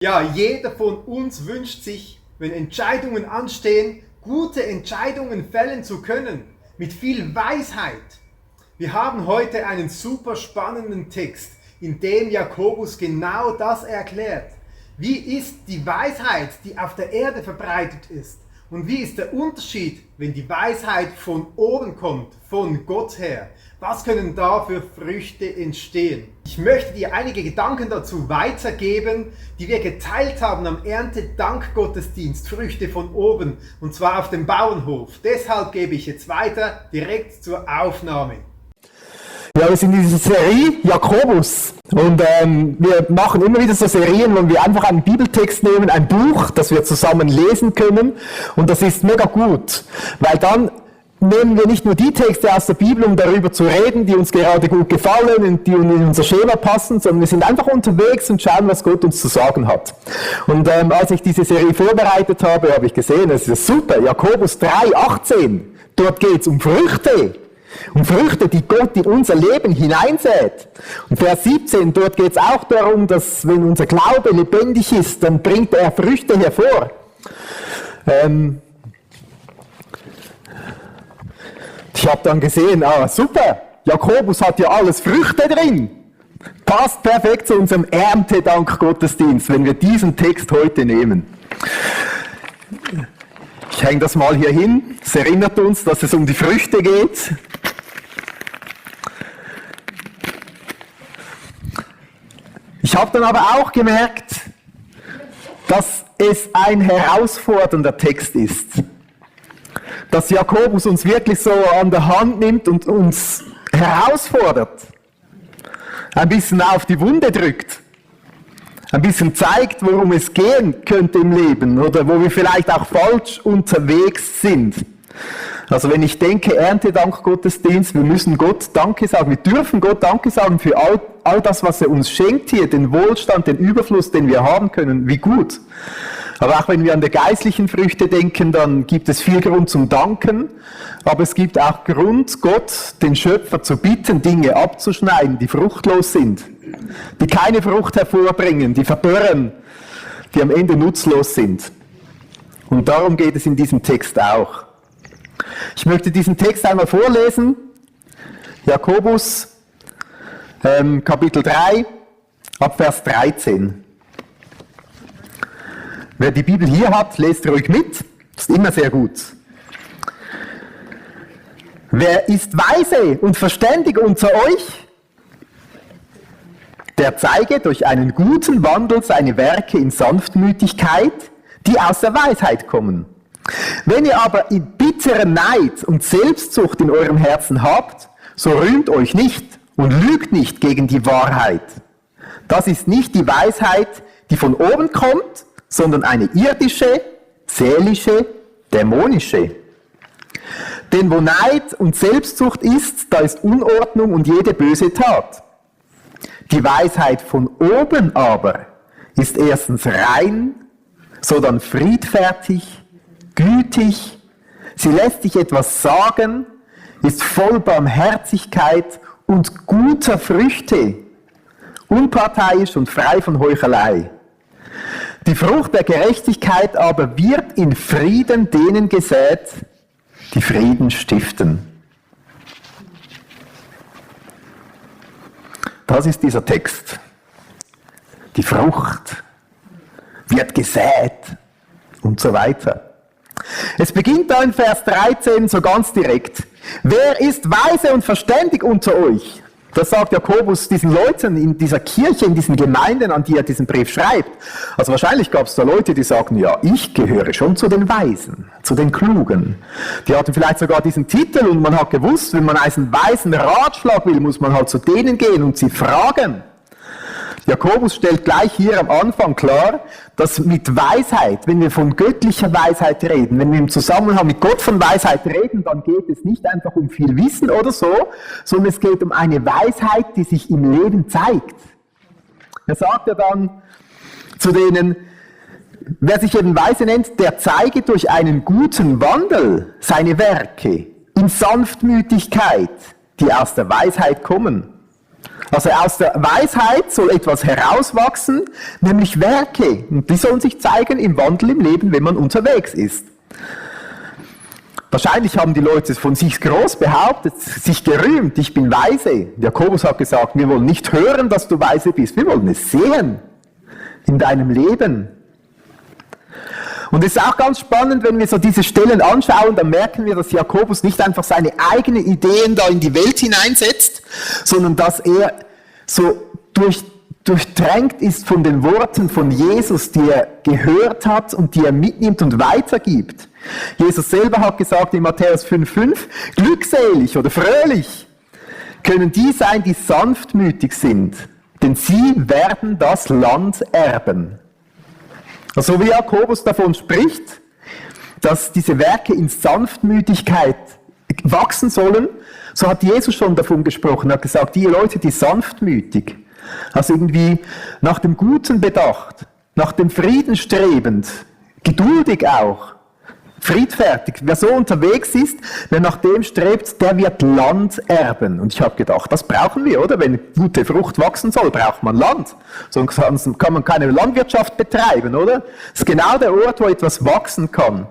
Ja, jeder von uns wünscht sich, wenn Entscheidungen anstehen, gute Entscheidungen fällen zu können, mit viel Weisheit. Wir haben heute einen super spannenden Text, in dem Jakobus genau das erklärt. Wie ist die Weisheit, die auf der Erde verbreitet ist? Und wie ist der Unterschied, wenn die Weisheit von oben kommt, von Gott her? Was können da für Früchte entstehen? Ich möchte dir einige Gedanken dazu weitergeben, die wir geteilt haben am Erntedankgottesdienst, Früchte von oben, und zwar auf dem Bauernhof. Deshalb gebe ich jetzt weiter direkt zur Aufnahme. Ja, wir sind in dieser Serie Jakobus und wir machen immer wieder so Serien, wo wir einfach einen Bibeltext nehmen, ein Buch, das wir zusammen lesen können, und das ist mega gut, weil dann nehmen wir nicht nur die Texte aus der Bibel, um darüber zu reden, die uns gerade gut gefallen und die in unser Schema passen, sondern wir sind einfach unterwegs und schauen, was Gott uns zu sagen hat. Und als ich diese Serie vorbereitet habe, habe ich gesehen, es ist super, Jakobus 3,18, dort geht es um Früchte. Um Früchte, die Gott in unser Leben hineinsät. Und Vers 17, dort geht es auch darum, dass wenn unser Glaube lebendig ist, dann bringt er Früchte hervor. Ich habe dann gesehen, super, Jakobus hat ja alles Früchte drin. Passt perfekt zu unserem Erntedankgottesdienst, wenn wir diesen Text heute nehmen. Ich hänge das mal hier hin. Es erinnert uns, dass es um die Früchte geht. Ich habe dann aber auch gemerkt, dass es ein herausfordernder Text ist. Dass Jakobus uns wirklich so an der Hand nimmt und uns herausfordert. Ein bisschen auf die Wunde drückt. Ein bisschen zeigt, worum es gehen könnte im Leben oder wo wir vielleicht auch falsch unterwegs sind. Also wenn ich denke, Erntedankgottesdienst, wir müssen Gott Danke sagen, wir dürfen Gott Danke sagen für all das, was er uns schenkt hier, den Wohlstand, den Überfluss, den wir haben können, wie gut. Aber auch wenn wir an die geistlichen Früchte denken, dann gibt es viel Grund zum Danken, aber es gibt auch Grund, Gott, den Schöpfer, zu bitten, Dinge abzuschneiden, die fruchtlos sind, die keine Frucht hervorbringen, die verbirren, die am Ende nutzlos sind. Und darum geht es in diesem Text auch. Ich möchte diesen Text einmal vorlesen. Jakobus, Kapitel 3, ab Vers 13. Wer die Bibel hier hat, lest ruhig mit. Das ist immer sehr gut. Wer ist weise und verständig unter euch? Der zeige durch einen guten Wandel seine Werke in Sanftmütigkeit, die aus der Weisheit kommen. Wenn ihr aber in bitterer Neid und Selbstsucht in eurem Herzen habt, so rühmt euch nicht und lügt nicht gegen die Wahrheit. Das ist nicht die Weisheit, die von oben kommt, sondern eine irdische, seelische, dämonische. Denn wo Neid und Selbstsucht ist, da ist Unordnung und jede böse Tat. Die Weisheit von oben aber ist erstens rein, sodann friedfertig, gütig, sie lässt sich etwas sagen, ist voll Barmherzigkeit und guter Früchte, unparteiisch und frei von Heuchelei. Die Frucht der Gerechtigkeit aber wird in Frieden denen gesät, die Frieden stiften. Das ist dieser Text. Die Frucht wird gesät und so weiter. Es beginnt da in Vers 13 so ganz direkt. Wer ist weise und verständig unter euch? Das sagt Jakobus diesen Leuten in dieser Kirche, in diesen Gemeinden, an die er diesen Brief schreibt. Also wahrscheinlich gab es da Leute, die sagten, ja, ich gehöre schon zu den Weisen, zu den Klugen. Die hatten vielleicht sogar diesen Titel und man hat gewusst, wenn man einen weisen Ratschlag will, muss man halt zu denen gehen und sie fragen. Jakobus stellt gleich hier am Anfang klar, dass mit Weisheit, wenn wir von göttlicher Weisheit reden, wenn wir im Zusammenhang mit Gott von Weisheit reden, dann geht es nicht einfach um viel Wissen oder so, sondern es geht um eine Weisheit, die sich im Leben zeigt. Er sagt ja dann zu denen, wer sich eben weise nennt, der zeige durch einen guten Wandel seine Werke in Sanftmütigkeit, die aus der Weisheit kommen. Also aus der Weisheit soll etwas herauswachsen, nämlich Werke. Und die sollen sich zeigen im Wandel im Leben, wenn man unterwegs ist. Wahrscheinlich haben die Leute von sich groß behauptet, sich gerühmt, ich bin weise. Jakobus hat gesagt, wir wollen nicht hören, dass du weise bist, wir wollen es sehen in deinem Leben. Und es ist auch ganz spannend, wenn wir so diese Stellen anschauen, dann merken wir, dass Jakobus nicht einfach seine eigenen Ideen da in die Welt hineinsetzt, sondern dass er so durchdrängt ist von den Worten von Jesus, die er gehört hat und die er mitnimmt und weitergibt. Jesus selber hat gesagt in Matthäus 5,5, glückselig oder fröhlich können die sein, die sanftmütig sind, denn sie werden das Land erben. Also wie Jakobus davon spricht, dass diese Werke in Sanftmütigkeit wachsen sollen, so hat Jesus schon davon gesprochen. Er hat gesagt, die Leute, die sanftmütig, also irgendwie nach dem Guten bedacht, nach dem Frieden strebend, geduldig auch, friedfertig. Wer so unterwegs ist, wer nach dem strebt, der wird Land erben. Und ich habe gedacht, das brauchen wir, oder? Wenn gute Frucht wachsen soll, braucht man Land. Sonst kann man keine Landwirtschaft betreiben, oder? Das ist genau der Ort, wo etwas wachsen kann.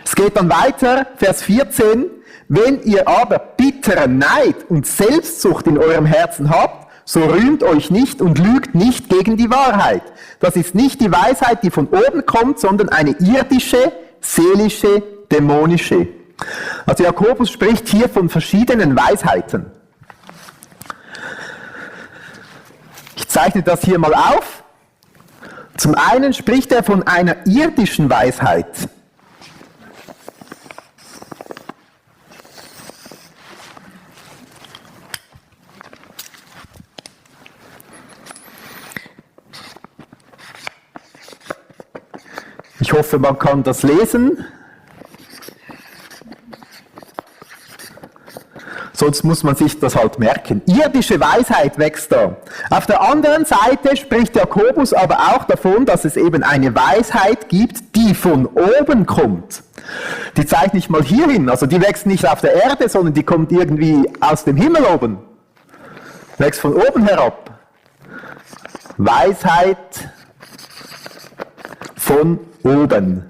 Es geht dann weiter, Vers 14. Wenn ihr aber bitteren Neid und Selbstsucht in eurem Herzen habt, so rühmt euch nicht und lügt nicht gegen die Wahrheit. Das ist nicht die Weisheit, die von oben kommt, sondern eine irdische, seelische, dämonische. Also Jakobus spricht hier von verschiedenen Weisheiten. Ich zeichne das hier mal auf. Zum einen spricht er von einer irdischen Weisheit. Ich hoffe, man kann das lesen. Sonst muss man sich das halt merken. Irdische Weisheit wächst da. Auf der anderen Seite spricht Jakobus aber auch davon, dass es eben eine Weisheit gibt, die von oben kommt. Die zeichne ich mal hier hin. Also die wächst nicht auf der Erde, sondern die kommt irgendwie aus dem Himmel oben. Wächst von oben herab. Weisheit von oben.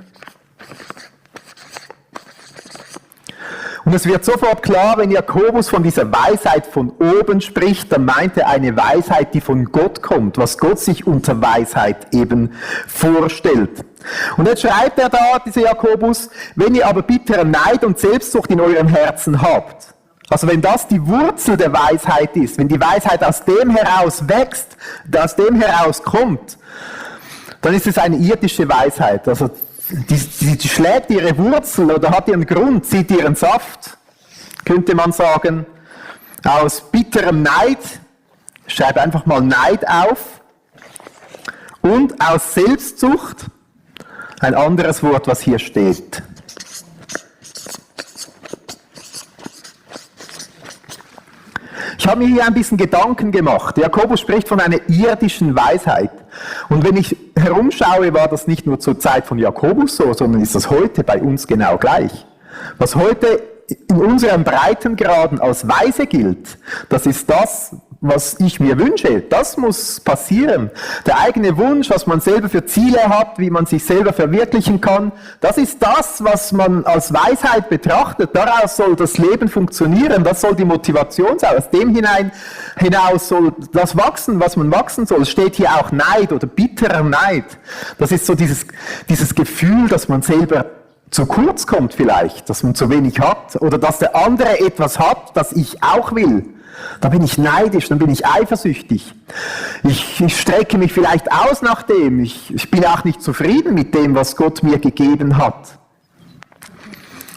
Und es wird sofort klar, wenn Jakobus von dieser Weisheit von oben spricht, dann meint er eine Weisheit, die von Gott kommt, was Gott sich unter Weisheit eben vorstellt. Und jetzt schreibt er da, dieser Jakobus, wenn ihr aber bitteren Neid und Selbstsucht in eurem Herzen habt, also wenn das die Wurzel der Weisheit ist, wenn die Weisheit aus dem heraus wächst, aus dem heraus kommt, dann ist es eine irdische Weisheit. Also die schlägt ihre Wurzel oder hat ihren Grund, zieht ihren Saft, könnte man sagen, aus bitterem Neid, schreibe einfach mal Neid auf, und aus Selbstsucht, ein anderes Wort, was hier steht. Ich habe mir hier ein bisschen Gedanken gemacht. Jakobus spricht von einer irdischen Weisheit. Und wenn ich herumschaue, war das nicht nur zur Zeit von Jakobus so, sondern ist das heute bei uns genau gleich. Was heute in unseren Breitengraden als weise gilt, das ist das, was ich mir wünsche. Das muss passieren. Der eigene Wunsch, was man selber für Ziele hat, wie man sich selber verwirklichen kann, das ist das, was man als Weisheit betrachtet. Daraus soll das Leben funktionieren, das soll die Motivation sein. Aus dem hinaus soll das wachsen, was man wachsen soll. Es steht hier auch Neid oder bitterer Neid. Das ist so dieses Gefühl, dass man selber zu kurz kommt vielleicht, dass man zu wenig hat oder dass der andere etwas hat, das ich auch will. Da bin ich neidisch, dann bin ich eifersüchtig. Ich strecke mich vielleicht aus nach dem. Ich bin auch nicht zufrieden mit dem, was Gott mir gegeben hat.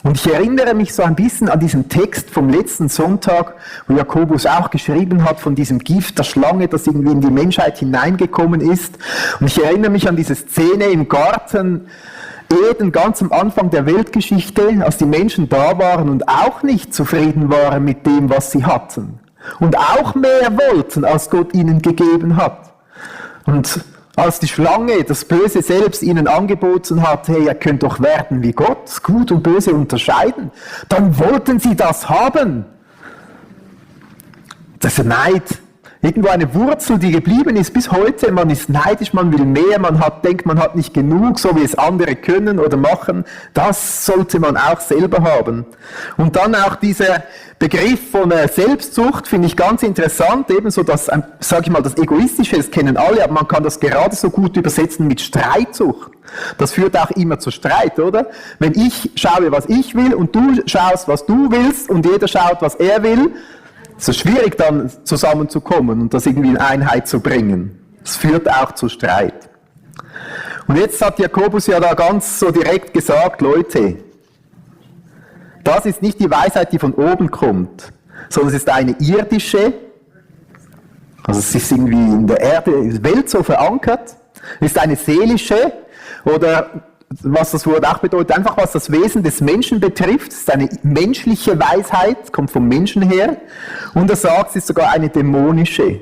Und ich erinnere mich so ein bisschen an diesen Text vom letzten Sonntag, wo Jakobus auch geschrieben hat von diesem Gift der Schlange, das irgendwie in die Menschheit hineingekommen ist. Und ich erinnere mich an diese Szene im Garten Eden, ganz am Anfang der Weltgeschichte, als die Menschen da waren und auch nicht zufrieden waren mit dem, was sie hatten. Und auch mehr wollten, als Gott ihnen gegeben hat. Und als die Schlange, das Böse selbst, ihnen angeboten hat, hey, ihr könnt doch werden wie Gott, Gut und Böse unterscheiden, dann wollten sie das haben. Das ist Neid. Irgendwo eine Wurzel, die geblieben ist bis heute. Man ist neidisch, man will mehr, denkt, man hat nicht genug, so wie es andere können oder machen. Das sollte man auch selber haben. Und dann auch dieser Begriff von Selbstsucht finde ich ganz interessant. Ebenso das, sage ich mal, das Egoistische, das kennen alle, aber man kann das gerade so gut übersetzen mit Streitsucht. Das führt auch immer zu Streit, oder? Wenn ich schaue, was ich will und du schaust, was du willst und jeder schaut, was er will, es ist schwierig, dann zusammenzukommen und das irgendwie in Einheit zu bringen. Es führt auch zu Streit. Und jetzt hat Jakobus ja da ganz so direkt gesagt, Leute, das ist nicht die Weisheit, die von oben kommt, sondern es ist eine irdische, also es ist irgendwie in der Welt so verankert, es ist eine seelische oder was das Wort auch bedeutet, einfach was das Wesen des Menschen betrifft. Es ist eine menschliche Weisheit, kommt vom Menschen her. Und er sagt, es ist sogar eine dämonische.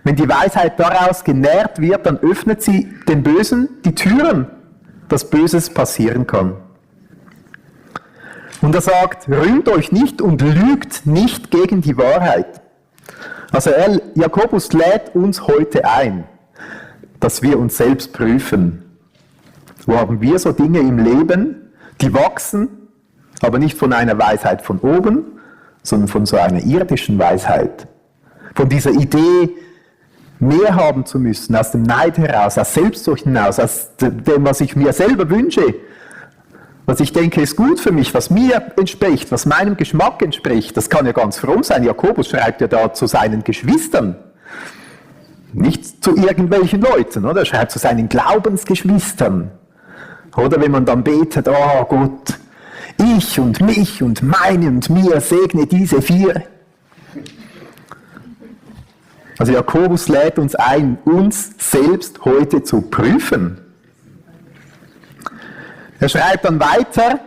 Wenn die Weisheit daraus genährt wird, dann öffnet sie dem Bösen die Türen, dass Böses passieren kann. Und er sagt, rühmt euch nicht und lügt nicht gegen die Wahrheit. Also Jakobus lädt uns heute ein, dass wir uns selbst prüfen. Wo haben wir so Dinge im Leben, die wachsen, aber nicht von einer Weisheit von oben, sondern von so einer irdischen Weisheit. Von dieser Idee, mehr haben zu müssen, aus dem Neid heraus, aus Selbstsucht hinaus, aus dem, was ich mir selber wünsche, was ich denke, ist gut für mich, was mir entspricht, was meinem Geschmack entspricht. Das kann ja ganz fromm sein. Jakobus schreibt ja da zu seinen Geschwistern, nicht zu irgendwelchen Leuten, oder? Er schreibt zu seinen Glaubensgeschwistern. Oder wenn man dann betet, oh Gott, ich und mich und meine und mir segne diese 4. Also Jakobus lädt uns ein, uns selbst heute zu prüfen. Er schreibt dann weiter,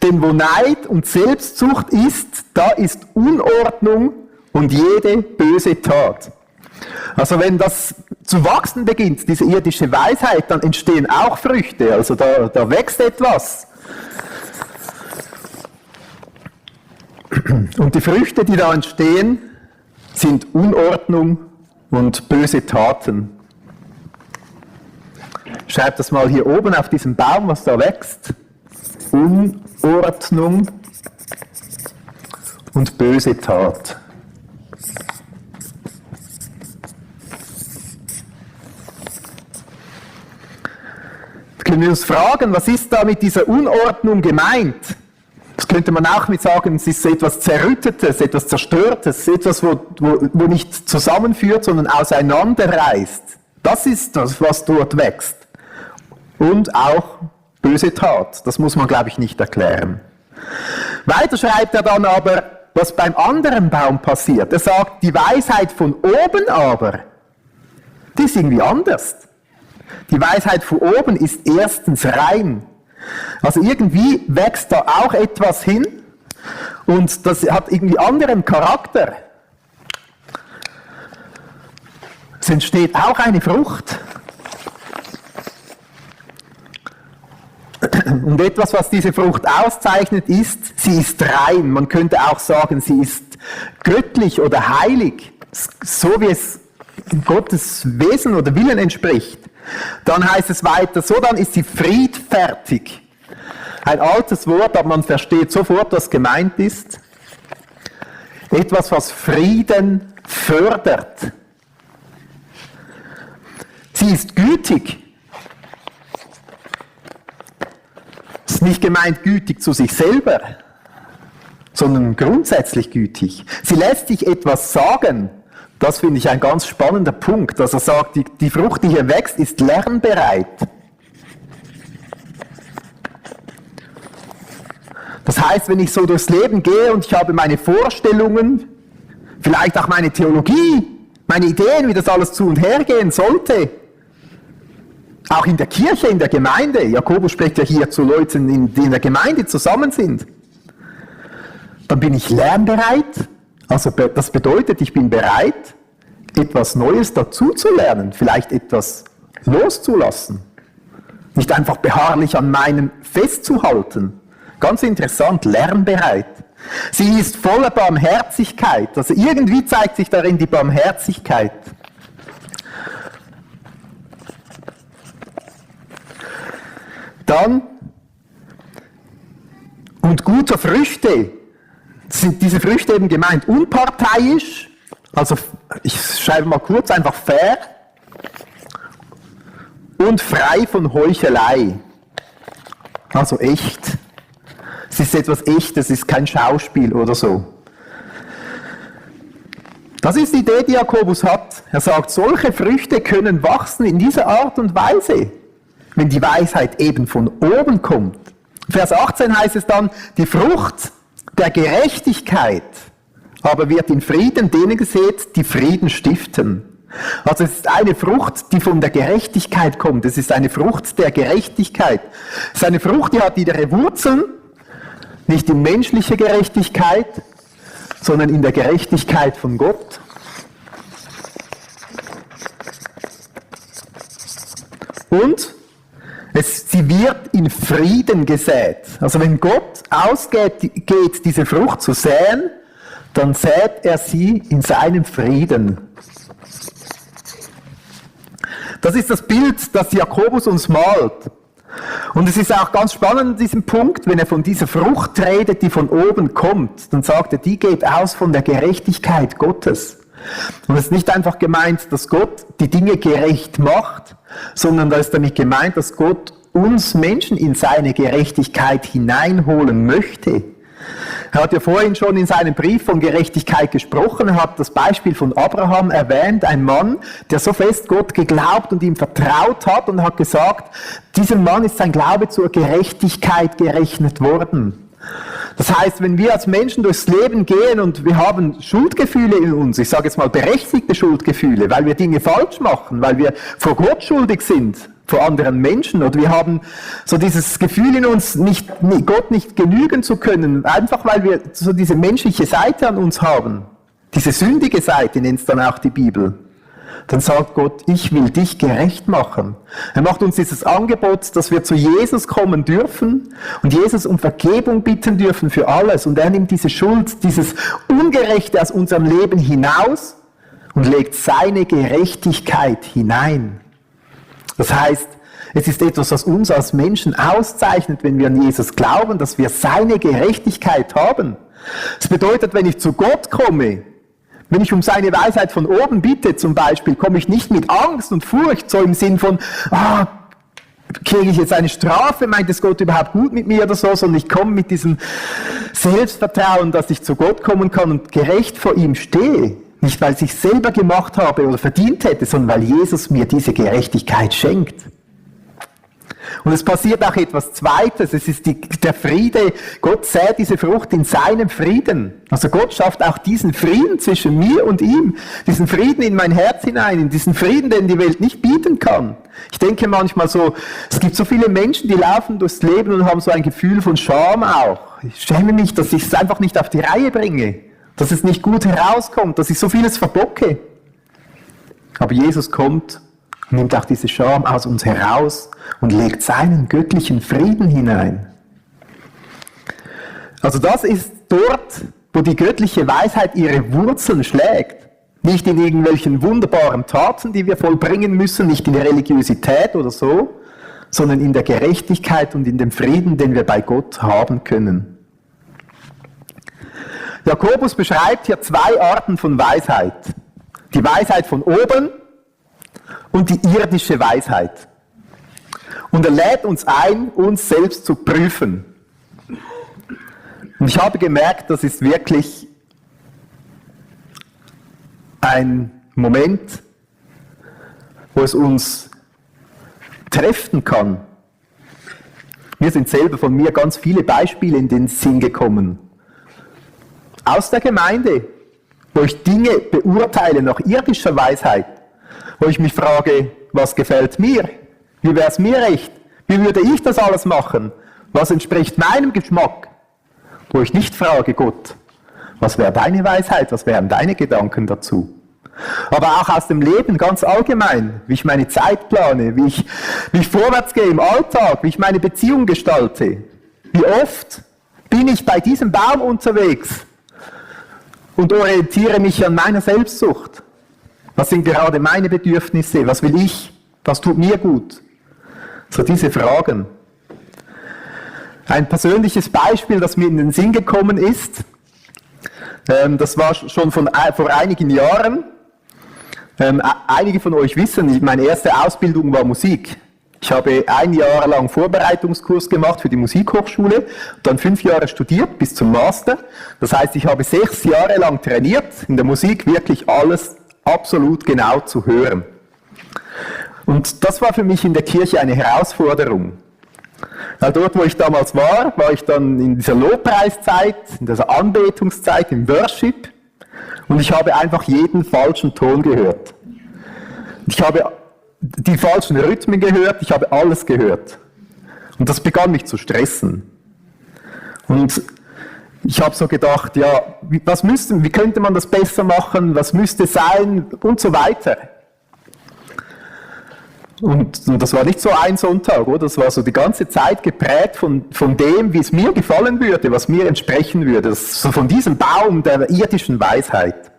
denn wo Neid und Selbstsucht ist, da ist Unordnung und jede böse Tat. Also wenn das zu wachsen beginnt, diese irdische Weisheit, dann entstehen auch Früchte, also da wächst etwas. Und die Früchte, die da entstehen, sind Unordnung und böse Taten. Schreibt das mal hier oben auf diesem Baum, was da wächst. Unordnung und böse Tat. Können wir uns fragen, was ist da mit dieser Unordnung gemeint? Das könnte man auch mit sagen, es ist etwas Zerrüttetes, etwas Zerstörtes, etwas, wo nicht zusammenführt, sondern auseinanderreißt. Das ist das, was dort wächst. Und auch böse Tat. Das muss man, glaube ich, nicht erklären. Weiter schreibt er dann aber, was beim anderen Baum passiert. Er sagt, die Weisheit von oben aber, die ist irgendwie anders. Die Weisheit von oben ist erstens rein. Also irgendwie wächst da auch etwas hin und das hat irgendwie anderen Charakter. Es entsteht auch eine Frucht. Und etwas, was diese Frucht auszeichnet, ist, sie ist rein. Man könnte auch sagen, sie ist göttlich oder heilig, so wie es Gottes Wesen oder Willen entspricht. Dann heißt es weiter, so dann ist sie friedfertig. Ein altes Wort, aber man versteht sofort, was gemeint ist. Etwas, was Frieden fördert. Sie ist gütig. Es ist nicht gemeint gütig zu sich selber, sondern grundsätzlich gütig. Sie lässt sich etwas sagen. Das finde ich ein ganz spannender Punkt, dass er sagt, die Frucht, die hier wächst, ist lernbereit. Das heißt, wenn ich so durchs Leben gehe und ich habe meine Vorstellungen, vielleicht auch meine Theologie, meine Ideen, wie das alles zu und her gehen sollte, auch in der Kirche, in der Gemeinde, Jakobus spricht ja hier zu Leuten, die in der Gemeinde zusammen sind, dann bin ich lernbereit. Also das bedeutet, ich bin bereit, etwas Neues dazu zu lernen, vielleicht etwas loszulassen. Nicht einfach beharrlich an meinem festzuhalten. Ganz interessant, lernbereit. Sie ist voller Barmherzigkeit. Also irgendwie zeigt sich darin die Barmherzigkeit. Dann, und guter Früchte, sind diese Früchte eben gemeint, unparteiisch, also ich schreibe mal kurz, einfach fair und frei von Heuchelei, also echt. Es ist etwas Echtes, es ist kein Schauspiel oder so. Das ist die Idee, die Jakobus hat. Er sagt, solche Früchte können wachsen in dieser Art und Weise, wenn die Weisheit eben von oben kommt. Vers 18 heißt es dann, die Frucht der Gerechtigkeit aber wird in Frieden denen gesät, die Frieden stiften. Also es ist eine Frucht, die von der Gerechtigkeit kommt. Es ist eine Frucht der Gerechtigkeit. Es ist eine Frucht, die hat ihre Wurzeln, nicht in menschlicher Gerechtigkeit, sondern in der Gerechtigkeit von Gott. Und sie wird in Frieden gesät. Also wenn Gott ausgeht, diese Frucht zu säen, dann sät er sie in seinem Frieden. Das ist das Bild, das Jakobus uns malt. Und es ist auch ganz spannend an diesem Punkt, wenn er von dieser Frucht redet, die von oben kommt, dann sagt er, die geht aus von der Gerechtigkeit Gottes. Und es ist nicht einfach gemeint, dass Gott die Dinge gerecht macht, sondern da ist damit gemeint, dass Gott uns Menschen in seine Gerechtigkeit hineinholen möchte. Er hat ja vorhin schon in seinem Brief von Gerechtigkeit gesprochen, er hat das Beispiel von Abraham erwähnt, ein Mann, der so fest Gott geglaubt und ihm vertraut hat und hat gesagt, diesem Mann ist sein Glaube zur Gerechtigkeit gerechnet worden. Das heißt, wenn wir als Menschen durchs Leben gehen und wir haben Schuldgefühle in uns, ich sage jetzt mal berechtigte Schuldgefühle, weil wir Dinge falsch machen, weil wir vor Gott schuldig sind, vor anderen Menschen, oder wir haben so dieses Gefühl in uns, Gott nicht genügen zu können, einfach weil wir so diese menschliche Seite an uns haben, diese sündige Seite nennt es dann auch die Bibel. Dann sagt Gott, ich will dich gerecht machen. Er macht uns dieses Angebot, dass wir zu Jesus kommen dürfen und Jesus um Vergebung bitten dürfen für alles. Und er nimmt diese Schuld, dieses Ungerechte aus unserem Leben hinaus und legt seine Gerechtigkeit hinein. Das heißt, es ist etwas, was uns als Menschen auszeichnet, wenn wir an Jesus glauben, dass wir seine Gerechtigkeit haben. Das bedeutet, wenn ich zu Gott komme, wenn ich um seine Weisheit von oben bitte zum Beispiel, komme ich nicht mit Angst und Furcht, so im Sinn von, kriege ich jetzt eine Strafe, meint es Gott überhaupt gut mit mir oder so, sondern ich komme mit diesem Selbstvertrauen, dass ich zu Gott kommen kann und gerecht vor ihm stehe. Nicht, weil ich es selber gemacht habe oder verdient hätte, sondern weil Jesus mir diese Gerechtigkeit schenkt. Und es passiert auch etwas Zweites, es ist der Friede, Gott sät diese Frucht in seinem Frieden. Also Gott schafft auch diesen Frieden zwischen mir und ihm, diesen Frieden in mein Herz hinein, in diesen Frieden, den die Welt nicht bieten kann. Ich denke manchmal so, es gibt so viele Menschen, die laufen durchs Leben und haben so ein Gefühl von Scham auch. Ich schäme mich, dass ich es einfach nicht auf die Reihe bringe, dass es nicht gut herauskommt, dass ich so vieles verbocke. Aber Jesus kommt, nimmt auch diese Scham aus uns heraus und legt seinen göttlichen Frieden hinein. Also das ist dort, wo die göttliche Weisheit ihre Wurzeln schlägt. Nicht in irgendwelchen wunderbaren Taten, die wir vollbringen müssen, nicht in der Religiosität oder so, sondern in der Gerechtigkeit und in dem Frieden, den wir bei Gott haben können. Jakobus beschreibt hier zwei Arten von Weisheit. Die Weisheit von oben und die irdische Weisheit. Und er lädt uns ein, uns selbst zu prüfen. Und ich habe gemerkt, das ist wirklich ein Moment, wo es uns treffen kann. Mir sind selber von mir ganz viele Beispiele in den Sinn gekommen. Aus der Gemeinde, wo ich Dinge beurteile nach irdischer Weisheit, wo ich mich frage, was gefällt mir? Wie wäre es mir recht? Wie würde ich das alles machen? Was entspricht meinem Geschmack? Wo ich nicht frage, Gott, was wäre deine Weisheit? Was wären deine Gedanken dazu? Aber auch aus dem Leben ganz allgemein, wie ich meine Zeit plane, wie ich vorwärts gehe im Alltag, wie ich meine Beziehung gestalte. Wie oft bin ich bei diesem Baum unterwegs und orientiere mich an meiner Selbstsucht? Was sind gerade meine Bedürfnisse? Was will ich? Was tut mir gut? So diese Fragen. Ein persönliches Beispiel, das mir in den Sinn gekommen ist, das war schon vor einigen Jahren. Einige von euch wissen, meine erste Ausbildung war Musik. Ich habe 1 Jahr lang Vorbereitungskurs gemacht für die Musikhochschule, dann 5 Jahre studiert bis zum Master. Das heißt, ich habe 6 Jahre lang trainiert, in der Musik wirklich alles absolut genau zu hören. Und das war für mich in der Kirche eine Herausforderung. Weil dort, wo ich damals war ich dann in dieser Lobpreiszeit, in dieser Anbetungszeit, im Worship, und ich habe einfach jeden falschen Ton gehört. Ich habe die falschen Rhythmen gehört, ich habe alles gehört. Und das begann mich zu stressen. Und ich habe so gedacht, ja, wie könnte man das besser machen, was müsste sein und so weiter. Und das war nicht so ein Sonntag, oder? Das war so die ganze Zeit geprägt von dem, wie es mir gefallen würde, was mir entsprechen würde. So von diesem Baum der irdischen Weisheit.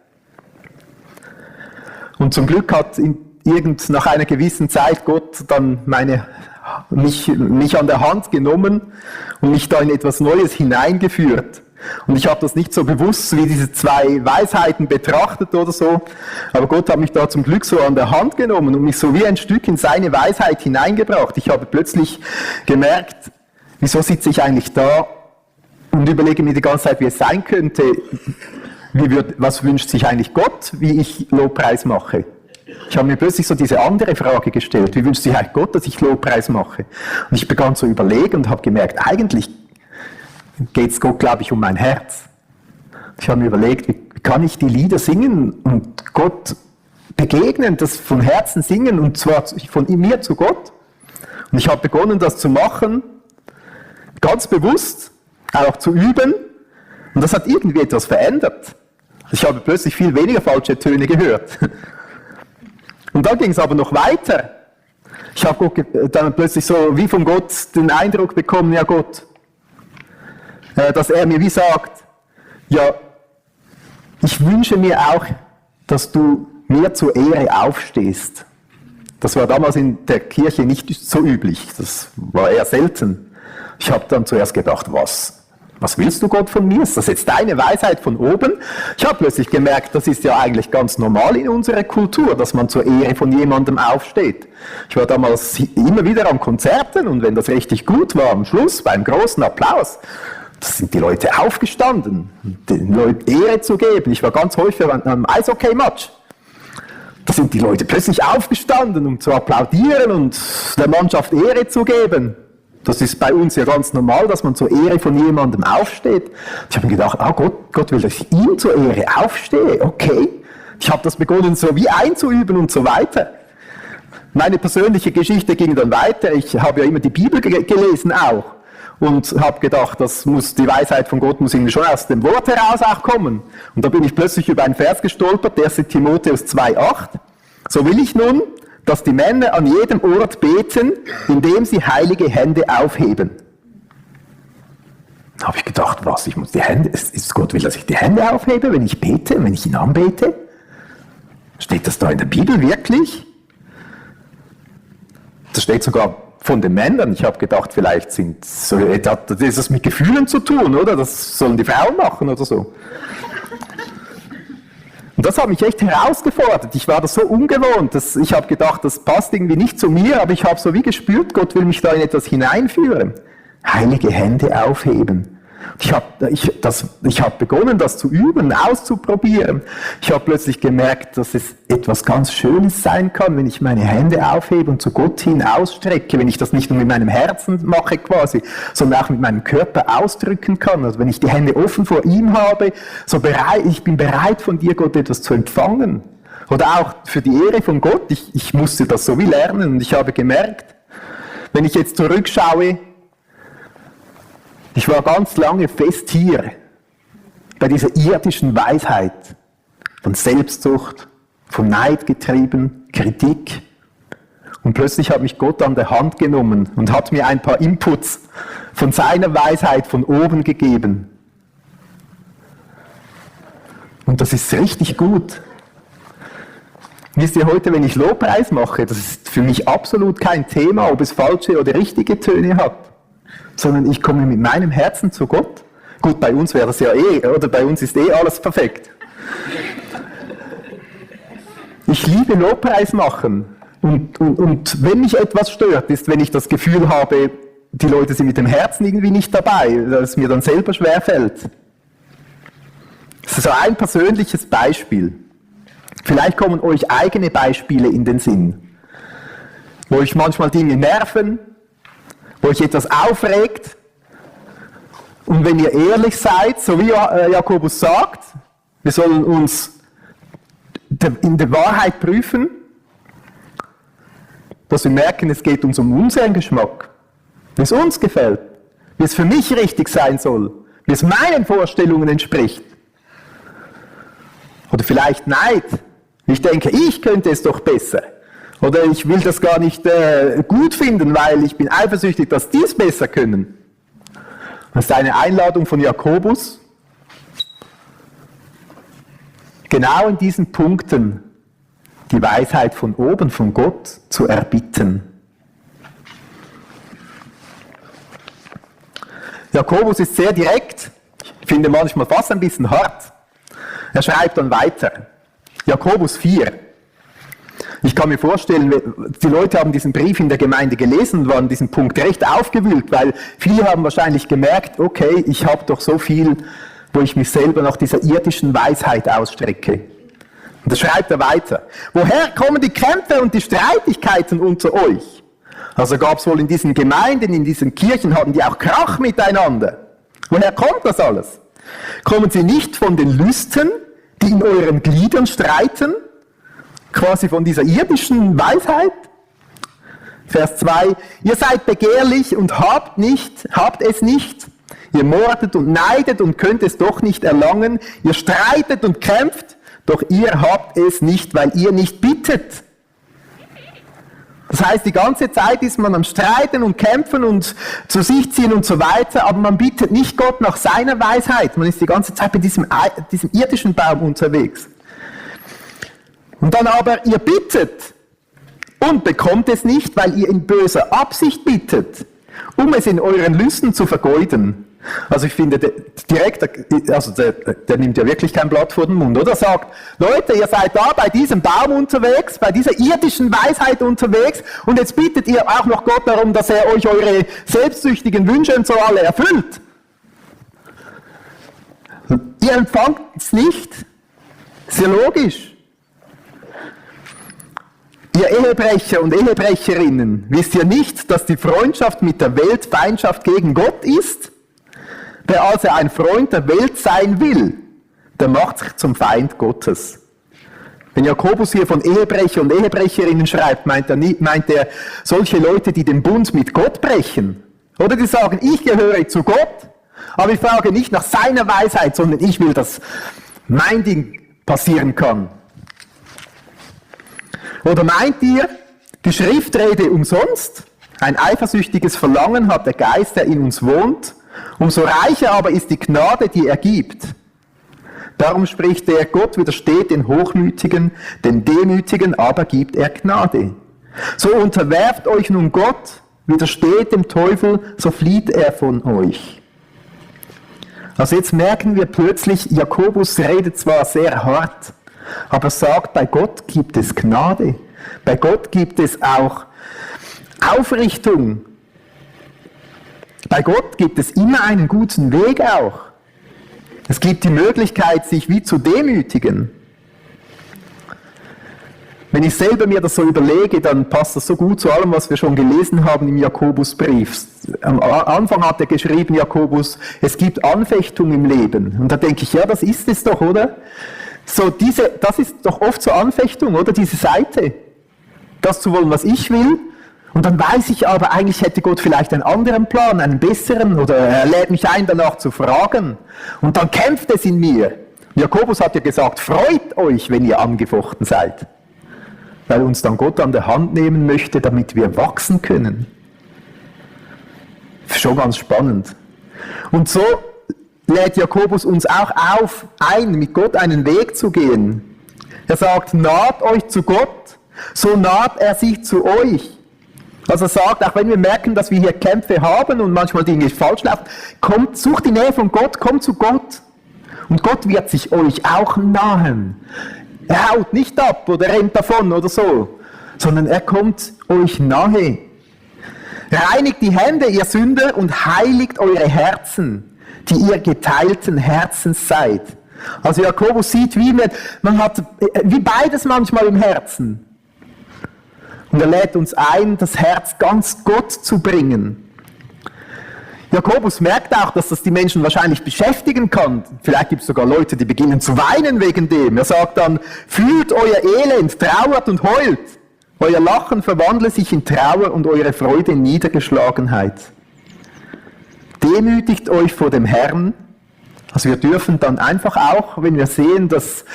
Und zum Glück hat nach einer gewissen Zeit Gott dann mich an der Hand genommen und mich da in etwas Neues hineingeführt. Und ich habe das nicht so bewusst wie diese 2 Weisheiten betrachtet oder so, aber Gott hat mich da zum Glück so an der Hand genommen und mich so wie ein Stück in seine Weisheit hineingebracht. Ich habe plötzlich gemerkt, wieso sitze ich eigentlich da und überlege mir die ganze Zeit, wie es sein könnte, was wünscht sich eigentlich Gott, wie ich Lobpreis mache. Ich habe mir plötzlich so diese andere Frage gestellt, wie wünscht sich eigentlich Gott, dass ich Lobpreis mache? Und ich begann zu überlegen und habe gemerkt, eigentlich geht es Gott, glaube ich, um mein Herz. Ich habe mir überlegt, wie kann ich die Lieder singen und Gott begegnen, das von Herzen singen, und zwar von mir zu Gott. Und ich habe begonnen, das zu machen, ganz bewusst, auch zu üben, und das hat irgendwie etwas verändert. Ich habe plötzlich viel weniger falsche Töne gehört. Und dann ging es aber noch weiter. Ich habe dann plötzlich so wie von Gott den Eindruck bekommen, ja Gott, dass er mir wie sagt, ja, ich wünsche mir auch, dass du mir zur Ehre aufstehst. Das war damals in der Kirche nicht so üblich, das war eher selten. Ich habe dann zuerst gedacht, was willst du Gott von mir? Ist das jetzt deine Weisheit von oben? Ich habe plötzlich gemerkt, das ist ja eigentlich ganz normal in unserer Kultur, dass man zur Ehre von jemandem aufsteht. Ich war damals immer wieder an Konzerten, und wenn das richtig gut war, am Schluss, beim großen Applaus, da sind die Leute aufgestanden, den Leuten Ehre zu geben. Ich war ganz häufig am Eishockey-Match. Da sind die Leute plötzlich aufgestanden, um zu applaudieren und der Mannschaft Ehre zu geben. Das ist bei uns ja ganz normal, dass man zur Ehre von jemandem aufsteht. Ich habe mir gedacht, Gott will, dass ich ihm zur Ehre aufstehe. Okay. Ich habe das begonnen, so wie einzuüben und so weiter. Meine persönliche Geschichte ging dann weiter. Ich habe ja immer die Bibel gelesen auch. Und habe gedacht, die Weisheit von Gott muss irgendwie schon aus dem Wort heraus auch kommen. Und da bin ich plötzlich über einen Vers gestolpert, 1. Timotheus 2,8. So will ich nun, dass die Männer an jedem Ort beten, indem sie heilige Hände aufheben. Da habe ich gedacht, ich muss die Hände, Gott will, dass ich die Hände aufhebe, wenn ich bete, wenn ich ihn anbete? Steht das da in der Bibel wirklich? Das steht sogar von den Männern. Ich habe gedacht, vielleicht hat das mit Gefühlen zu tun, oder? Das sollen die Frauen machen oder so. Und das hat mich echt herausgefordert. Ich war das so ungewohnt. Ich habe gedacht, das passt irgendwie nicht zu mir, aber ich habe so wie gespürt, Gott will mich da in etwas hineinführen. Heilige Hände aufheben. Ich habe begonnen, das zu üben, auszuprobieren. Ich habe plötzlich gemerkt, dass es etwas ganz Schönes sein kann, wenn ich meine Hände aufhebe und zu Gott hin ausstrecke, wenn ich das nicht nur mit meinem Herzen mache quasi, sondern auch mit meinem Körper ausdrücken kann. Also wenn ich die Hände offen vor ihm habe, ich bin bereit von dir, Gott, etwas zu empfangen. Oder auch für die Ehre von Gott. Ich musste das so wie lernen, und ich habe gemerkt, wenn ich jetzt zurückschaue, ich war ganz lange fest hier, bei dieser irdischen Weisheit, von Selbstsucht, von Neid getrieben, Kritik. Und plötzlich hat mich Gott an der Hand genommen und hat mir ein paar Inputs von seiner Weisheit von oben gegeben. Und das ist richtig gut. Wisst ihr, heute, wenn ich Lobpreis mache, das ist für mich absolut kein Thema, ob es falsche oder richtige Töne hat, sondern ich komme mit meinem Herzen zu Gott. Gut, bei uns wäre das ja oder bei uns ist alles perfekt. Ich liebe Lobpreis machen. Und wenn mich etwas stört, ist, wenn ich das Gefühl habe, die Leute sind mit dem Herzen irgendwie nicht dabei, dass es mir dann selber schwerfällt. Das ist so ein persönliches Beispiel. Vielleicht kommen euch eigene Beispiele in den Sinn, wo euch manchmal Dinge nerven, wo euch etwas aufregt. Und wenn ihr ehrlich seid, so wie Jakobus sagt, wir sollen uns in der Wahrheit prüfen, dass wir merken, es geht uns um unseren Geschmack, wie es uns gefällt, wie es für mich richtig sein soll, wie es meinen Vorstellungen entspricht. Oder vielleicht Neid. Ich denke, ich könnte es doch besser. Oder ich will das gar nicht gut finden, weil ich bin eifersüchtig, dass die es besser können. Das ist eine Einladung von Jakobus, genau in diesen Punkten die Weisheit von oben, von Gott, zu erbitten. Jakobus ist sehr direkt, ich finde manchmal fast ein bisschen hart. Er schreibt dann weiter. Jakobus 4. Ich kann mir vorstellen, die Leute haben diesen Brief in der Gemeinde gelesen und waren diesen Punkt recht aufgewühlt, weil viele haben wahrscheinlich gemerkt, okay, ich habe doch so viel, wo ich mich selber nach dieser irdischen Weisheit ausstrecke. Und da schreibt er weiter. Woher kommen die Kämpfe und die Streitigkeiten unter euch? Also gab es wohl in diesen Gemeinden, in diesen Kirchen, hatten die auch Krach miteinander. Woher kommt das alles? Kommen sie nicht von den Lüsten, die in euren Gliedern streiten? Quasi von dieser irdischen Weisheit? Vers 2. Ihr seid begehrlich und habt es nicht. Ihr mordet und neidet und könnt es doch nicht erlangen. Ihr streitet und kämpft, doch ihr habt es nicht, weil ihr nicht bittet. Das heißt, die ganze Zeit ist man am Streiten und Kämpfen und zu sich ziehen und so weiter, aber man bittet nicht Gott nach seiner Weisheit. Man ist die ganze Zeit bei diesem irdischen Baum unterwegs. Und dann aber, ihr bittet und bekommt es nicht, weil ihr in böser Absicht bittet, um es in euren Lüsten zu vergeuden. Also ich finde, der nimmt ja wirklich kein Blatt vor den Mund, oder? Sagt, Leute, ihr seid da bei diesem Baum unterwegs, bei dieser irdischen Weisheit unterwegs und jetzt bittet ihr auch noch Gott darum, dass er euch eure selbstsüchtigen Wünsche und so alle erfüllt. Ihr empfangt es nicht. Ist ja logisch. Ihr Ehebrecher und Ehebrecherinnen, wisst ihr nicht, dass die Freundschaft mit der Welt Feindschaft gegen Gott ist? Wer also ein Freund der Welt sein will, der macht sich zum Feind Gottes. Wenn Jakobus hier von Ehebrecher und Ehebrecherinnen schreibt, meint er solche Leute, die den Bund mit Gott brechen. Oder die sagen, ich gehöre zu Gott, aber ich frage nicht nach seiner Weisheit, sondern ich will, dass mein Ding passieren kann. Oder meint ihr, die Schrift rede umsonst? Ein eifersüchtiges Verlangen hat der Geist, der in uns wohnt. Umso reicher aber ist die Gnade, die er gibt. Darum spricht er, Gott widersteht den Hochmütigen, den Demütigen aber gibt er Gnade. So unterwerft euch nun Gott, widersteht dem Teufel, so flieht er von euch. Also jetzt merken wir plötzlich, Jakobus redet zwar sehr hart, aber sagt, bei Gott gibt es Gnade. Bei Gott gibt es auch Aufrichtung. Bei Gott gibt es immer einen guten Weg auch. Es gibt die Möglichkeit, sich wie zu demütigen. Wenn ich selber mir das so überlege, dann passt das so gut zu allem, was wir schon gelesen haben im Jakobusbrief. Am Anfang hat er geschrieben, Jakobus, es gibt Anfechtung im Leben. Und da denke ich, ja, das ist es doch, oder? So das ist doch oft so Anfechtung, oder? Diese Seite. Das zu wollen, was ich will. Und dann weiß ich aber, eigentlich hätte Gott vielleicht einen anderen Plan, einen besseren, oder er lädt mich ein, danach zu fragen. Und dann kämpft es in mir. Jakobus hat ja gesagt, freut euch, wenn ihr angefochten seid. weil uns dann Gott an der Hand nehmen möchte, damit wir wachsen können. Schon ganz spannend. Und so lädt Jakobus uns auch ein, mit Gott einen Weg zu gehen. Er sagt, naht euch zu Gott, so naht er sich zu euch. Also er sagt, auch wenn wir merken, dass wir hier Kämpfe haben und manchmal Dinge falsch laufen, sucht die Nähe von Gott, kommt zu Gott. Und Gott wird sich euch auch nahen. Er haut nicht ab oder rennt davon oder so, sondern er kommt euch nahe. Reinigt die Hände, ihr Sünder, und heiligt eure Herzen, die ihr geteilten Herzens seid. Also Jakobus sieht, man hat wie beides manchmal im Herzen. Und er lädt uns ein, das Herz ganz Gott zu bringen. Jakobus merkt auch, dass das die Menschen wahrscheinlich beschäftigen kann. Vielleicht gibt es sogar Leute, die beginnen zu weinen wegen dem. Er sagt dann, fühlt euer Elend, trauert und heult. Euer Lachen verwandle sich in Trauer und eure Freude in Niedergeschlagenheit. Demütigt euch vor dem Herrn. Also wir dürfen dann einfach auch, wenn wir sehen, dass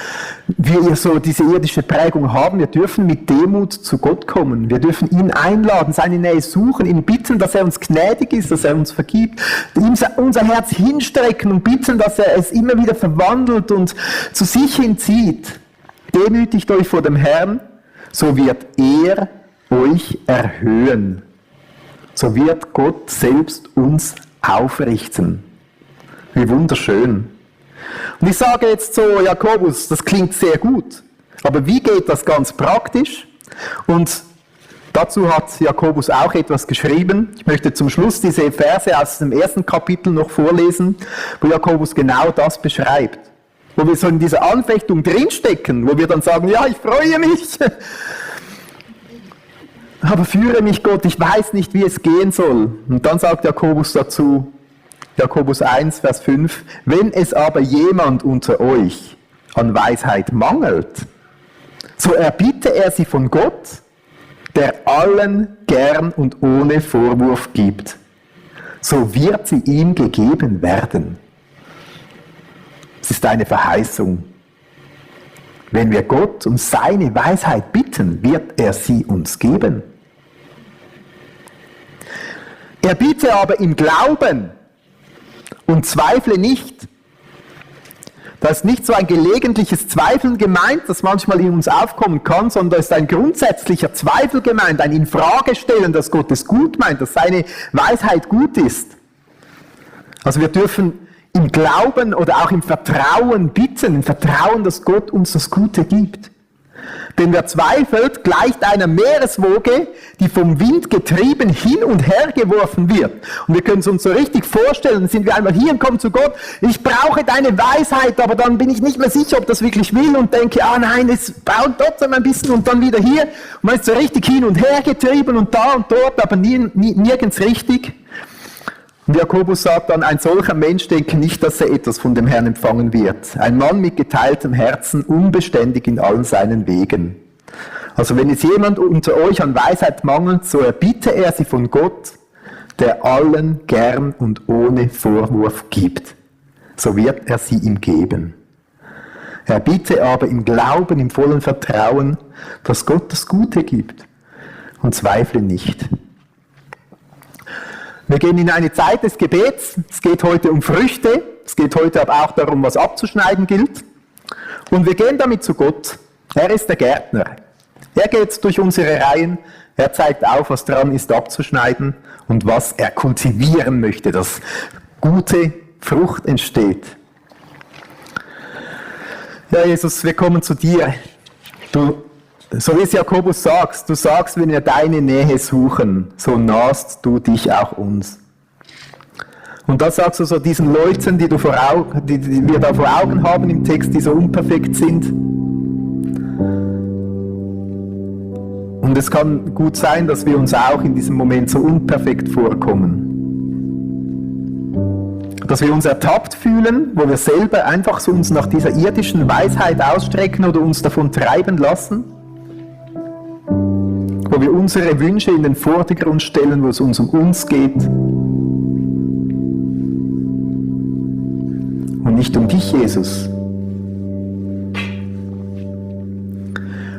wir so diese irdische Prägung haben, wir dürfen mit Demut zu Gott kommen. Wir dürfen ihn einladen, seine Nähe suchen, ihn bitten, dass er uns gnädig ist, dass er uns vergibt, ihm unser Herz hinstrecken und bitten, dass er es immer wieder verwandelt und zu sich hinzieht. Demütigt euch vor dem Herrn, so wird er euch erhöhen. So wird Gott selbst uns aufrichten. Wie wunderschön. Und ich sage jetzt so, Jakobus, das klingt sehr gut, aber wie geht das ganz praktisch? Und dazu hat Jakobus auch etwas geschrieben. Ich möchte zum Schluss diese Verse aus dem ersten Kapitel noch vorlesen, wo Jakobus genau das beschreibt. Wo wir so in dieser Anfechtung drinstecken, wo wir dann sagen, ja, ich freue mich, aber führe mich Gott, ich weiß nicht, wie es gehen soll. Und dann sagt Jakobus dazu, Jakobus 1, Vers 5, wenn es aber jemand unter euch an Weisheit mangelt, so erbitte er sie von Gott, der allen gern und ohne Vorwurf gibt. So wird sie ihm gegeben werden. Es ist eine Verheißung. Wenn wir Gott um seine Weisheit bitten, wird er sie uns geben. Erbitte aber im Glauben und zweifle nicht. Da ist nicht so ein gelegentliches Zweifeln gemeint, das manchmal in uns aufkommen kann, sondern da ist ein grundsätzlicher Zweifel gemeint, ein Infragestellen, dass Gott es gut meint, dass seine Weisheit gut ist. Also wir dürfen im Glauben oder auch im Vertrauen bitten, im Vertrauen, dass Gott uns das Gute gibt. Denn wer zweifelt, gleicht einer Meereswoge, die vom Wind getrieben hin und her geworfen wird. Und wir können es uns so richtig vorstellen, sind wir einmal hier und kommen zu Gott, ich brauche deine Weisheit, aber dann bin ich nicht mehr sicher, ob das wirklich will und denke, nein, es baut trotzdem ein bisschen und dann wieder hier. Und man ist so richtig hin und her getrieben und da und dort, aber nirgends richtig. Und Jakobus sagt dann, ein solcher Mensch denke nicht, dass er etwas von dem Herrn empfangen wird. Ein Mann mit geteiltem Herzen, unbeständig in allen seinen Wegen. Also wenn es jemand unter euch an Weisheit mangelt, so erbitte er sie von Gott, der allen gern und ohne Vorwurf gibt. So wird er sie ihm geben. Erbitte aber im Glauben, im vollen Vertrauen, dass Gott das Gute gibt. Und zweifle nicht. Wir gehen in eine Zeit des Gebets. Es geht heute um Früchte. Es geht heute aber auch darum, was abzuschneiden gilt. Und wir gehen damit zu Gott. Er ist der Gärtner. Er geht durch unsere Reihen. Er zeigt auf, was dran ist abzuschneiden und was er kultivieren möchte, dass gute Frucht entsteht. Ja, Jesus, wir kommen zu dir. So wie es Jakobus sagt, du sagst, wenn wir deine Nähe suchen, so nahst du dich auch uns. Und das sagst du so diesen Leuten, die wir da vor Augen haben im Text, die so unperfekt sind. Und es kann gut sein, dass wir uns auch in diesem Moment so unperfekt vorkommen. Dass wir uns ertappt fühlen, wo wir selber einfach so uns nach dieser irdischen Weisheit ausstrecken oder uns davon treiben lassen. Wo wir unsere Wünsche in den Vordergrund stellen, wo es uns um uns geht und nicht um dich, Jesus.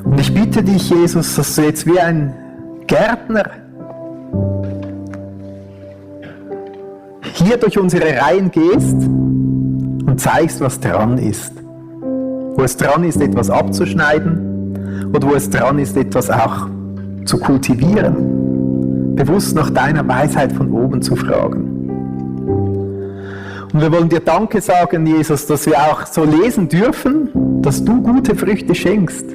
Und ich ich bitte dich, Jesus, dass du jetzt wie ein Gärtner hier durch unsere Reihen gehst und zeigst, was dran ist. Wo es dran ist, etwas abzuschneiden oder wo es dran ist, etwas auch zu kultivieren. Bewusst nach deiner Weisheit von oben zu fragen. Und wir wollen dir Danke sagen, Jesus, dass wir auch so lesen dürfen, dass du gute Früchte schenkst.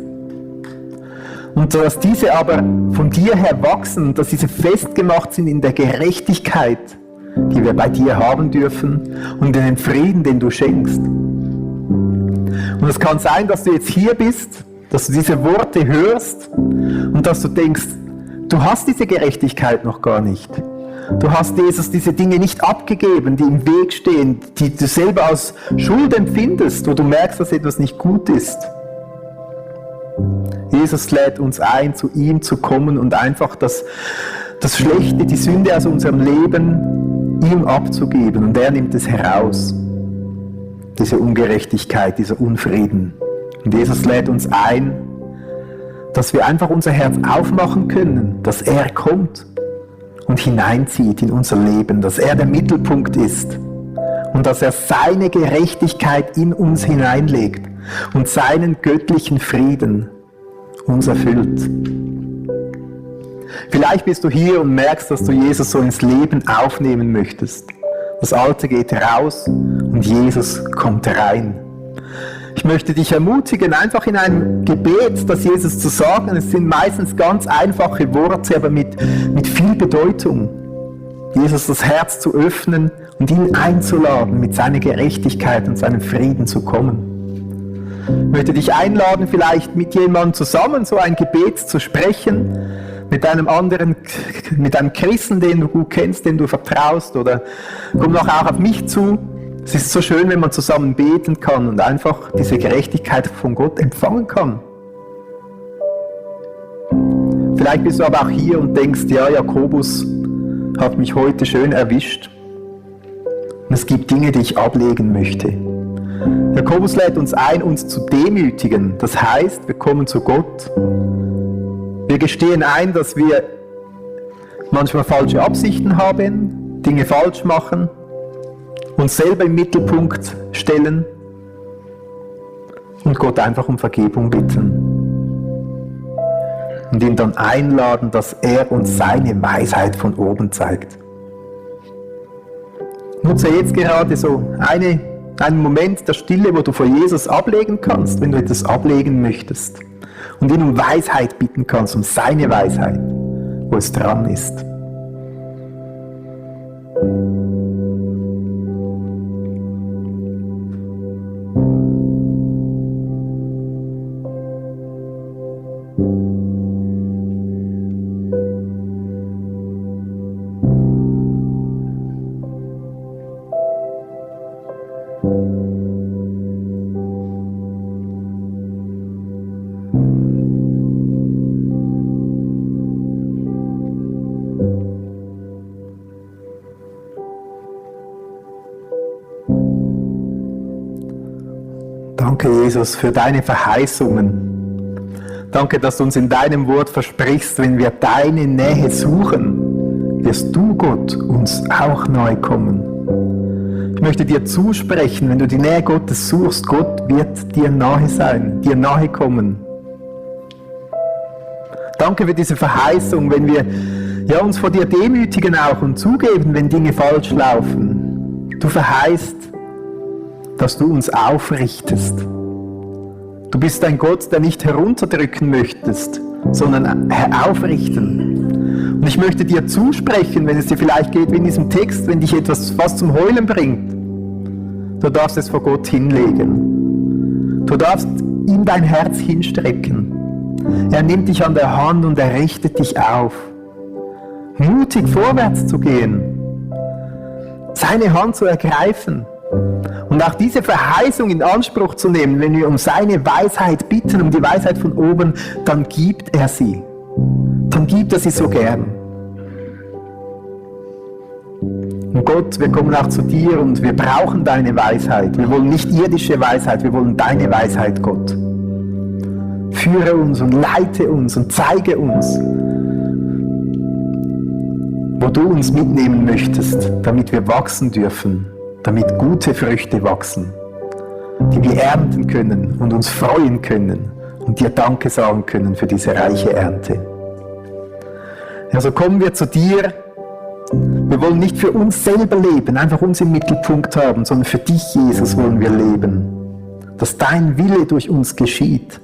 Und dass diese aber von dir her wachsen, dass diese festgemacht sind in der Gerechtigkeit, die wir bei dir haben dürfen und in den Frieden, den du schenkst. Und es kann sein, dass du jetzt hier bist, dass du diese Worte hörst und dass du denkst, du hast diese Gerechtigkeit noch gar nicht. Du hast, Jesus, diese Dinge nicht abgegeben, die im Weg stehen, die du selber als Schuld empfindest, wo du merkst, dass etwas nicht gut ist. Jesus lädt uns ein, zu ihm zu kommen und einfach das Schlechte, die Sünde aus unserem Leben ihm abzugeben. Und er nimmt es heraus. Diese Ungerechtigkeit, dieser Unfrieden. Und Jesus lädt uns ein, dass wir einfach unser Herz aufmachen können, dass er kommt und hineinzieht in unser Leben, dass er der Mittelpunkt ist und dass er seine Gerechtigkeit in uns hineinlegt und seinen göttlichen Frieden uns erfüllt. Vielleicht bist du hier und merkst, dass du Jesus so ins Leben aufnehmen möchtest. Das Alte geht raus und Jesus kommt rein. Ich möchte dich ermutigen, einfach in einem Gebet, das Jesus zu sagen. Es sind meistens ganz einfache Worte, aber mit viel Bedeutung. Jesus das Herz zu öffnen und ihn einzuladen, mit seiner Gerechtigkeit und seinem Frieden zu kommen. Ich möchte dich einladen, vielleicht mit jemandem zusammen so ein Gebet zu sprechen, mit einem Christen, den du gut kennst, den du vertraust, oder komm doch auch auf mich zu. Es ist so schön, wenn man zusammen beten kann und einfach diese Gerechtigkeit von Gott empfangen kann. Vielleicht bist du aber auch hier und denkst, ja, Jakobus hat mich heute schön erwischt. Und es gibt Dinge, die ich ablegen möchte. Jakobus lädt uns ein, uns zu demütigen. Das heißt, wir kommen zu Gott. Wir gestehen ein, dass wir manchmal falsche Absichten haben, Dinge falsch machen, uns selber im Mittelpunkt stellen und Gott einfach um Vergebung bitten. Und ihn dann einladen, dass er uns seine Weisheit von oben zeigt. Nutze jetzt gerade so einen Moment der Stille, wo du vor Jesus ablegen kannst, wenn du etwas ablegen möchtest. Und ihn um Weisheit bitten kannst, um seine Weisheit, wo es dran ist. Danke, Jesus, für deine Verheißungen. Danke, dass du uns in deinem Wort versprichst, wenn wir deine Nähe suchen, wirst du, Gott, uns auch neu kommen. Ich möchte dir zusprechen, wenn du die Nähe Gottes suchst, Gott wird dir nahe sein, dir nahe kommen. Danke für diese Verheißung, wenn wir uns vor dir demütigen auch und zugeben, wenn Dinge falsch laufen. Du verheißt, dass du uns aufrichtest. Du bist ein Gott, der nicht herunterdrücken möchtest, sondern aufrichten. Und ich möchte dir zusprechen, wenn es dir vielleicht geht wie in diesem Text, wenn dich etwas fast zum Heulen bringt. Du darfst es vor Gott hinlegen. Du darfst ihm dein Herz hinstrecken. Er nimmt dich an der Hand und er richtet dich auf. Mutig vorwärts zu gehen. Seine Hand zu ergreifen. Und auch diese Verheißung in Anspruch zu nehmen, wenn wir um seine Weisheit bitten, um die Weisheit von oben, dann gibt er sie. Dann gibt er sie so gern. Und Gott, wir kommen auch zu dir und wir brauchen deine Weisheit. Wir wollen nicht irdische Weisheit, wir wollen deine Weisheit, Gott. führe uns und leite uns und zeige uns, wo du uns mitnehmen möchtest, damit wir wachsen dürfen, damit gute Früchte wachsen, die wir ernten können und uns freuen können und dir Danke sagen können für diese reiche Ernte. Also kommen wir zu dir. Wir wollen nicht für uns selber leben, einfach uns im Mittelpunkt haben, sondern für dich, Jesus, wollen wir leben. Dass dein Wille durch uns geschieht.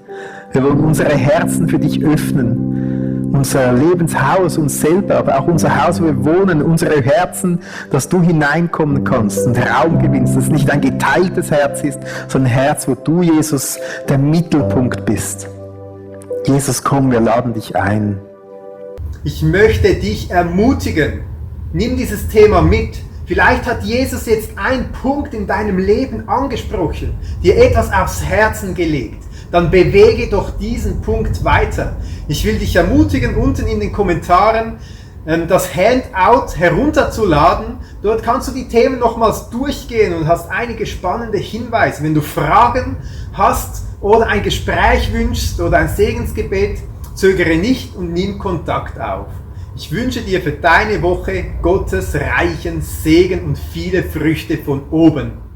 Wir wollen unsere Herzen für dich öffnen. Unser Lebenshaus, uns selber, aber auch unser Haus, wo wir wohnen, unsere Herzen, dass du hineinkommen kannst und Raum gewinnst, dass es nicht ein geteiltes Herz ist, sondern ein Herz, wo du, Jesus, der Mittelpunkt bist. Jesus, komm, wir laden dich ein. Ich möchte dich ermutigen. Nimm dieses Thema mit. Vielleicht hat Jesus jetzt einen Punkt in deinem Leben angesprochen, dir etwas aufs Herzen gelegt. Dann bewege doch diesen Punkt weiter. Ich will dich ermutigen, unten in den Kommentaren das Handout herunterzuladen. Dort kannst du die Themen nochmals durchgehen und hast einige spannende Hinweise. Wenn du Fragen hast oder ein Gespräch wünschst oder ein Segensgebet, zögere nicht und nimm Kontakt auf. Ich wünsche dir für deine Woche Gottes reichen Segen und viele Früchte von oben.